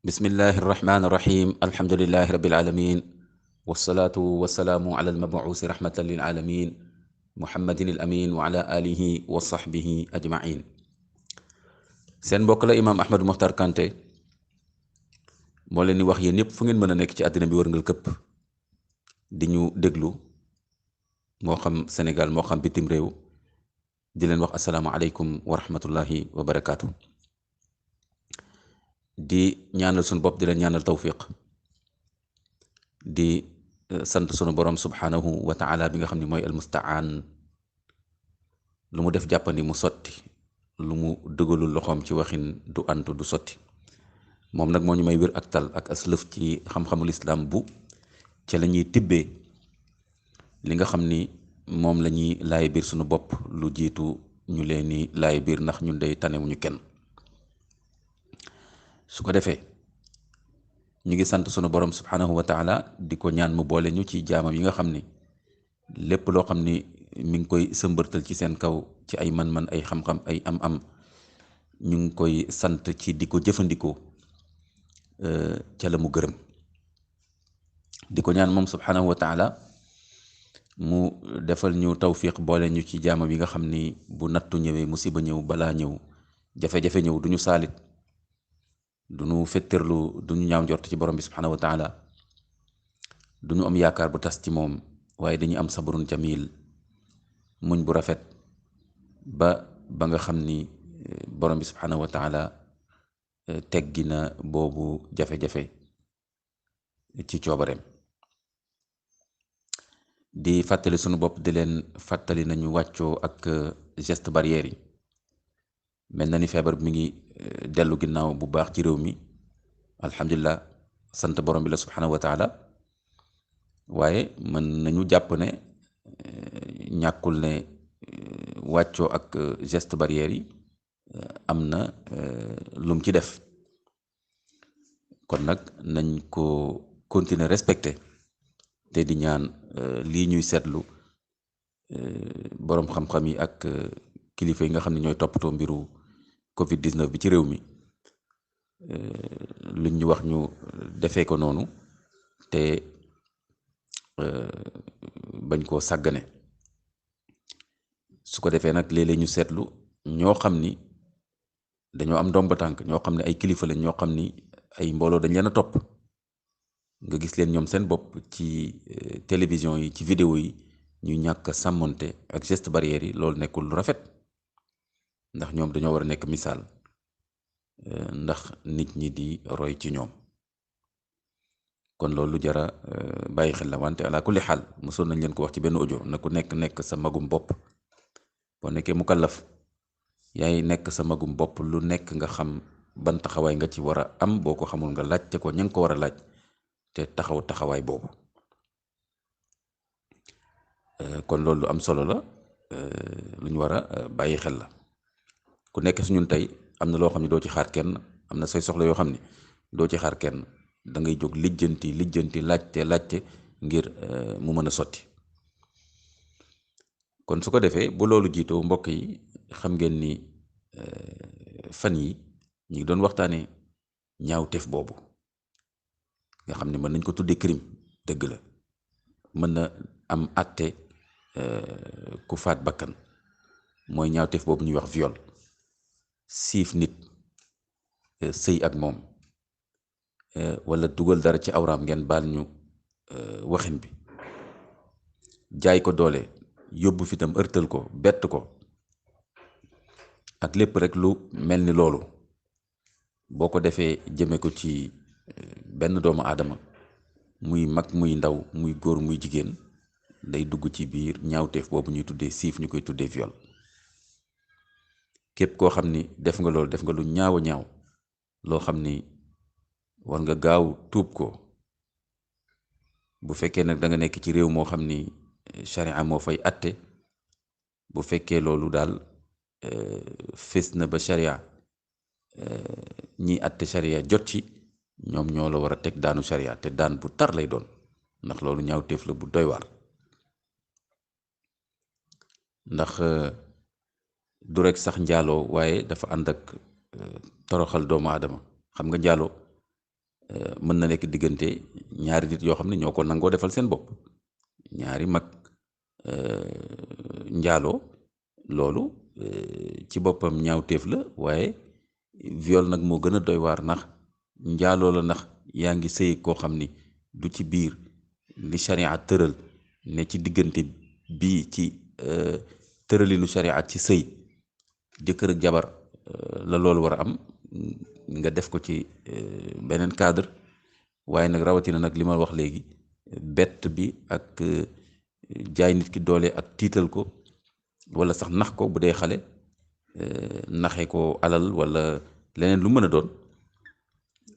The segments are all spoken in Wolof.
bismillahi irrahmani irrahim alhamdulilahi rabilalamin walsalaatu wassalaamu ala almabuusi rahmatan lilaalamin muhammadin al amin wa ala alihi wa sahbihi ajmain seen mbokk la imaam Ahmadou Mokhtar Kanté moo leen di wax yéen ñëpp fu ngeen mën a nekk ci àddina bi wërngal këpp di ñu déglu moo xam Sénégal moo xam bitim réew di leen wax asalaamualeykum wa rahmatullahi wa barakaatu. di ñaanal sunu bopp di leen ñaanal tawfiq di sant sunu borom subhanahu wa taala bi nga xam ne mooy almustaan lu mu def jàppandi mu sotti lu mu dëgalul loxoom ci waxin du antu du sotti moom nag moo ñu may wér ak tal ak aslëf ci xam-xamul islam bu ca la ñuy tibbee li nga xam ni moom la ñuy laay biir sunu bopp lu jiitu ñu leen ni laay biir ndax ñun day tanewuñu kenn. su ko defee ñu ngi sant sunu borom subhanahu wa taala di ko ñaan mu boole ñu ci jaamam yi nga xam ni lépp loo xam ni mi ngi koy sëmbërtal ci seen kaw ci ay man-man ay xam-xam ay am-am ñu ngi koy sant ci di ko jëfandikoo ca la mu gërëm di ko ñaan moom subhanahu wa taala mu defal ñu tawfiq boole ñu ci jaamam yi nga xam ni bu nattu ñëwee musiba ñëw balaa ñëw jafe-jafe ñëw duñu saalit duñu fettirlu duñu ñaaw njort ci borom bi subhanahu wa taala duñu am yaakaar bu tas ci moom waaye dañuy am sabrun jamil muñ bu rafet ba nga xam ni borom bi subhanahu wa taala teggi na boobu jafe-jafe ci coobareem di fàttali sunu bopp di leen fàttali nañu wàccoo ak geste barrière yi mel na ni feebar bi mi ngi dellu ginnaaw bu baax ci réew mi alhamdulilah sant borom bi la subhanahu wa taala waaye mën nañu jàpp ne ñàkkul ne wàccoo ak geste barrière yi am na lum ci def kon nag nañ ko continuer respecté te di ñaan lii ñuy seetlu boroom xam-xam yi ak kilifa yi nga xam ne ñooy toppatoo mbiru Covid 19 bi ci réew mi luñ ñu wax ñu defee ko noonu te bañ koo sàggane su ko defee nag léeg-léeg ñu seetlu ñoo xam ni dañoo am ndomba tànk ñoo xam ne ay kilifa lañ ñoo xam ni ay mbooloo dañ leen a topp nga gis leen ñoom seen bopp ci télévision yi ci vidéo yi ñu ñàkk a sàmmonte ak geste barrière yi loolu nekkul lu rafet ndax ñoom dañoo war a nekk misaal ndax nit ñi di roy ci ñoom kon loolu lu jara bàyyi xel la wante ala kulli xaal mosoon nañ leen ko wax ci benn audio na ku nekk sa magum bopp boo nekkee mukallaf yaay nekk sa magum bopp lu nekk nga xam ban taxawaay nga ci war a am boo ko xamul nga laajte ko ña nga ko war a laaj te taxawaay boobu kon loolu lu am solo la lu ñu war a bàyyi xel la ku nekk su ñun tey am na loo xam ne doo ci xaar kenn am na say soxla yoo xam ne doo ci xaar kenn da ngay jóg lijjanti laajte ngir mu mën a sotti kon su ko defee bu loolu jiitoo mbokk yi xam ngeen ni fan yi ñu ngi doon waxtaanee ñaawteef boobu nga xam ne mën nañ ko tuddee crime dëgg la mën na am àtte ku faat bakkan mooy ñaawteef boobu ñuy wax viol siif nit sëy ak moom wala dugal dara ci awraam ngeen baal ñu waxin bi jaay ko doole yóbbu fitam ërtal ko bett ko ak lépp rek lu mel ni loolu boo ko defee jëme ko ci benn doomu aadama muy mag muy ndaw muy góor muy jigéen day dugg ci biir ñaawteef boobu ñuy tuddee siif ñu koy tuddee viol képp koo xam ni def nga loolu def nga lu ñaaw a ñaaw loo xam ni war nga gaaw tuub ko bu fekkee nag da nga nekk ci réew moo xam ni charia moo fay atte bu fekkee loolu daal fés na ba charia ñiy atte charia jot ci ñoom ñoo la war a teg daanu charia te daan bu tar lay doon ndax loolu ñaawteef la bu doy waar ndax du rek sax njaaloo waaye dafa ànd ak toroxal doomu aadama xam nga njaaloo mën na nekk diggante ñaari nit yoo xam ne ñoo ko nangoo defal seen bopp, ñaari mag njaaloo loolu ci boppam ñaawteef la, waaye viol nag moo gën a doy waar ndax njaaloo la ndax yaa ngi sëy koo xam ni du ci biir li sharia tëral ne ci diggante bii ci tëralinu sharia ci sëy jëkkër ak jabar la loolu war a am, nga def ko ci beneen cadre. waaye nag rawatina nag li ma wax léegi bett bi ak jaay nit ki doole ak tiital ko wala sax nax ko bu dee xale, naxe ko alal wala leneen lu mën a doon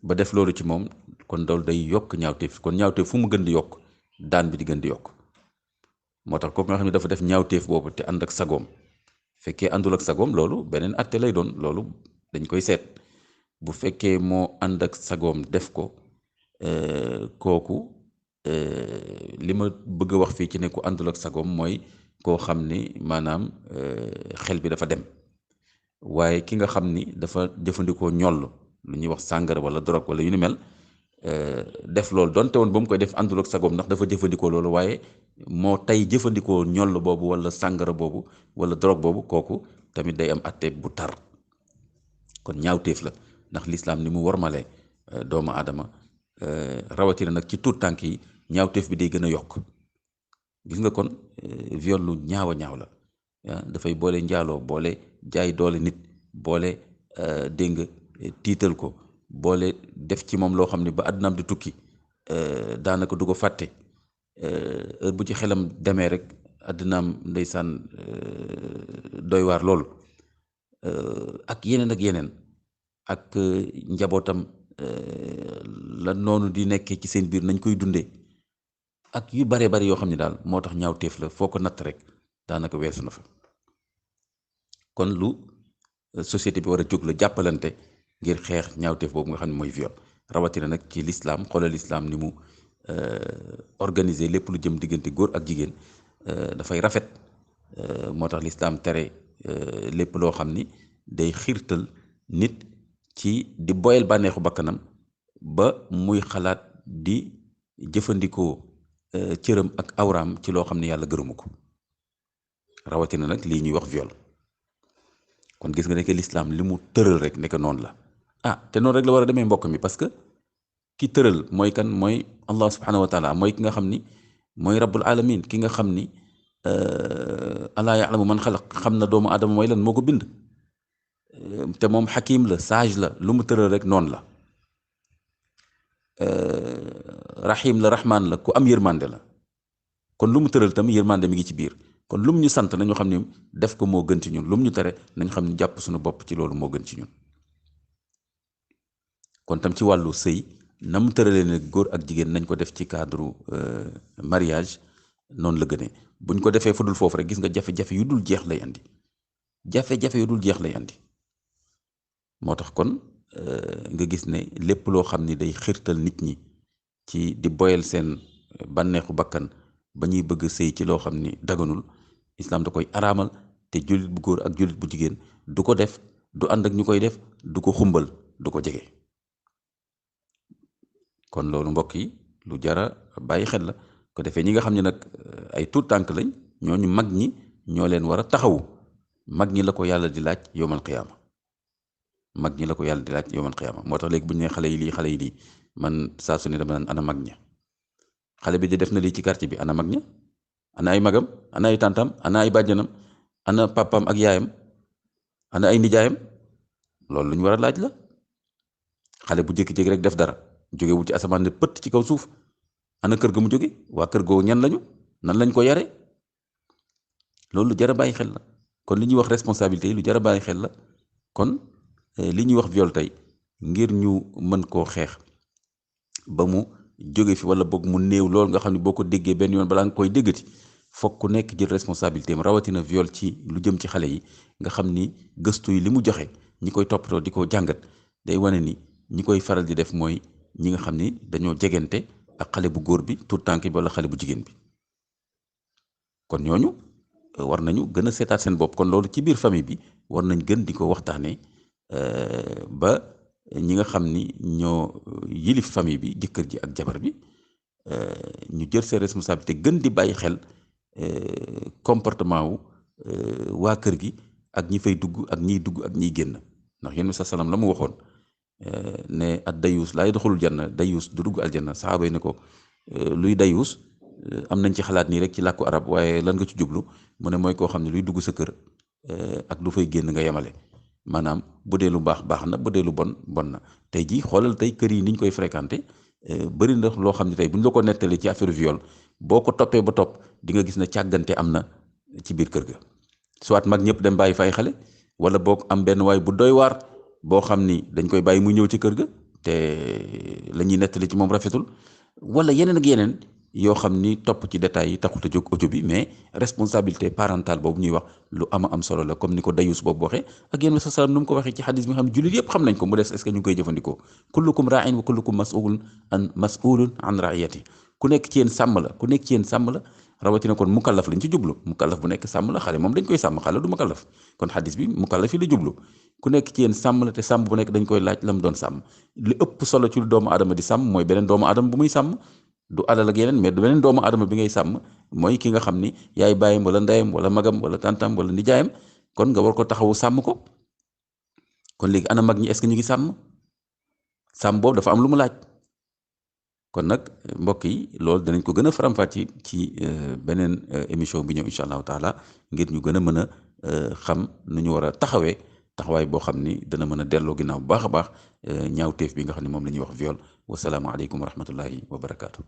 ba def loolu ci moom, kon loolu day yokk ñaawteef. kon ñaawteef fu mu gën di yokk daan bi di gën di yokk. moo tax kooku nga xam ne dafa def ñaawteef boobu te ànd ak sagoom, fekkee àndul ak sagoom loolu beneen atte lay doon, loolu dañ koy seet. bu fekkee moo ànd ak sagoom def ko, kooku li ma bëgg a wax fii ci ne ku àndul ak sagoom mooy koo xam ni maanaam xel bi dafa dem. waaye ki nga xam ni dafa jëfandikoo ñoll lu ñuy wax sàngara wala drogue wala yu ni mel, def loolu donte woon ba mu koy def àndul ak sagoom ndax dafa jëfandikoo loolu, waaye moo tey jëfandikoo ñoll boobu wala sàngara boobu wala drogue boobu, kooku tamit day am atte bu tar. kon ñaawteef la ndax lislaam ni mu wormale doomu aadama, rawatina nag ci tuut tànk yi ñaawteef bi day gën a yokk. gis nga kon viol lu ñaaw a ñaaw la, dafay boole njaaloo, boole jaay doole nit, boole dégg nga tiital ko, boole def ci moom loo xam ne ba àddunaam di tukki daanaka du ko fàtte. heure bu ci xelam demee rek àddunaam ndeysaan doy waar loolu. ak yeneen ak njabootam la noonu di nekkee ci seen biir nañ koy dundee ak yu bare bari yoo xam ne daal moo tax ñaawteef la foo ko natt rek daanaka weesu na fa. kon lu société bi war a jóg la jàppalante ngir xeex ñaawteef boobu nga xam ne mooy viol, rawatina nag ci lislaam. xoolal lislaam ni mu organiser lépp lu jëm diggante góor ak jigéen, dafay rafet. moo tax lislaam tere lépp loo xam ni day xiirtal nit ci di boyal bànneexu bakkanam ba muy xalaat di jëfandikoo cëram ak awraam ci loo xam ne yàlla gërëmu ko, rawatina nag lii ñuy wax viol. kon gis nga ne que lislaam li mu tëral rek nekk noonu la. te noonu rek la war a demee mbokk mi, parce que ki tëral mooy kan? mooy allah subhanahu wa taala, mooy ki nga xam ni mooy rabbul alamin, ki nga xam ni alaa yaalamu man xalaq, xam na doomu aadama mooy lan, moo ko bind. te moom xakim la, sage la, lu mu tëral rek noonu la. rahim la, rahman la, ku am yërmande la. kon lu mu tëral tam yërmande mi ngi ci biir. kon lum ñu sant nañu xam ni def ko moo gën ci ñun, lum ñu tere nañ xam ni jàpp suñu bopp ci loolu moo gën ci ñun. kon tam ci wàllu sëy na mu tëralee ne góor ak jigéen nañ ko def ci cadre mariage, noonu la gënee. buñ ko defee fudul foofu rek gis nga jafe-jafe yu dul jeex lay andi, jafe-jafe yu dul jeex lay andi. moo tax kon nga gis ne lépp loo xam ni day xirtal nit ñi ci di boyal seen bànneexu bakkan ba ñuy bëgg sëy ci loo xam ni daganul, islam da koy araamal. te jullit bu góor ak jullit bu jigéen du ko def, du ànd ak ñu koy def, du ko xumbal, du ko jege. kon loolu mbokk yi lu jara bàyyi xel la. ko defee ñi nga xam ne nag ay tuut tànk lañ, ñooñu mag ñi ñoo leen war a taxawu. mag ñi la ko yàlla di laaj yowmal qiyaama, mag ñi la ko yàlla di laaj yowmal qiyaama. moo tax léegi bu ñu nee xale yi lii xale yi lii, man saa su ne dama naan ana mag ña. xale bi di def na lii ci quartier bi, ana mag ña, ana ay magam, ana ay tàntam, ana ay bàjjanam, ana papam ak yaayam, ana ay nijaayam. loolu lu ñu war a laaj la. xale bu jékki-jékki rek def dara jóge wu ci asamaan ne pëtt ci kaw suuf, ana kër ga mu jóge, waa kër goo ñan lañu, nan lañ ko yare. loolu lu jar a bàyyi xel la. kon li ñuy wax responsabilité yi lu jar a bàyyi xel la. kon li ñuy wax viol tey ngir ñu mën koo xeex ba mu jóge fi wala boog mu néew loolu nga xam ne boo ko déggee benn yoon balaa nga koy déggati, fokk ku nekk jël responsabilité am, rawatina viol ci lu jëm ci xale yi nga xam ni gëstu yi li mu joxe ñi koy toppatoo di ko jàngat day wane ni ñi koy faral di def mooy ñi nga xam ni dañoo jegante ak xale bu góor bi, tout tànk bi wala xale bu jigéen bi. kon ñooñu war nañu gën a seetaat seen bopp. kon loolu ci biir famille bi war nañ gën di ko waxtaanee ba ñi nga xam ni ñoo yilif famille bi jëkkër ji ak jabar bi ñu jël seen responsabilité gën di bàyyi xel comportement wu waa kër gi ak ñi fay dugg ak ñiy dugg ak ñiy génn ndax yéen sa salaam la mu waxoon ne ad dayuus laa yadxulul janna dayuus du dugg aljanna saxaaba yi ne ko luy dayuus am nañ ci xalaat nii rek ci làkku arab waaye lan nga ci jublu mu ne mooy koo xam ne luy dugg sa kër ak lu fay génn nga yemale maanaam bu dee lu baax baax na bu dee lu bon bon na tey jii xoolal tey kër yi ni ñu koy fréquenté bëri na loo xam ne tey bu ñu la ko nettalee ci affaire viol boo ko toppee ba topp di nga gis ne càggante am na ci biir kër ga soit mag ñëpp dem bàyyi fay xale wala boog am benn waay bu doy waar boo xam ni dañ koy bàyyi mu ñëw ci kër ga te la ñuy nettali ci moom rafetul wala yeneen ak yeneen yoo xam ni topp ci détails yi taxut a jóg audio bi mais responsabilité parentale boobu ñuy wax lu ama am solo la comme ni ko dayus boobu waxee ak yéen sa salaam nu mu ko waxee ci xadis bi nga xam ne jullit yëpp xam nañ ko mu des est-ce que ñu ngi koy jëfandikoo kullukum ra'in wa kullukum mas'ulun an ra'iyati ku nekk ci yéen sàmm la ku nekk ci yéen sàmm la rawatina kon mukallaf lañ ci jublu mukallaf bu nekk sàmm la xale moom dañ koy sàmm xale du mukallaf kon xadis bi mukallaf yi la jublu ku nekk ci yéen sàmm la te sàmm bu nekk dañ koy laaj la mu doon sàmm li ëpp solo ci doomu aadama di sàmm mooy beneen doomu aadama bu muy sàmm du alal ak yeneen mais du beneen doomu aadama bi ngay sàmm mooy ki nga xam ni yaay bàyyam wala ndeyam wala magam wala tantam wala nijaayam kon nga war ko taxawu sàmm ko kon léegi ana mag ñi est-ce que ñu ngi sàmm boobu dafa am lu mu laaj kon nag mbokk yi loolu danañ ko gën a faram-fàcce ci beneen émission bi ñëw incha allahu taala ngir ñu gën a mën a xam nu ñu war a taxawaay boo xam ni dana mën a delloo ginnaaw bu baax a baax ñaawteef bi nga xam ne moom la ñuy wax viol wasalaamaaleykum wa rahmatullahi wa barakaatu.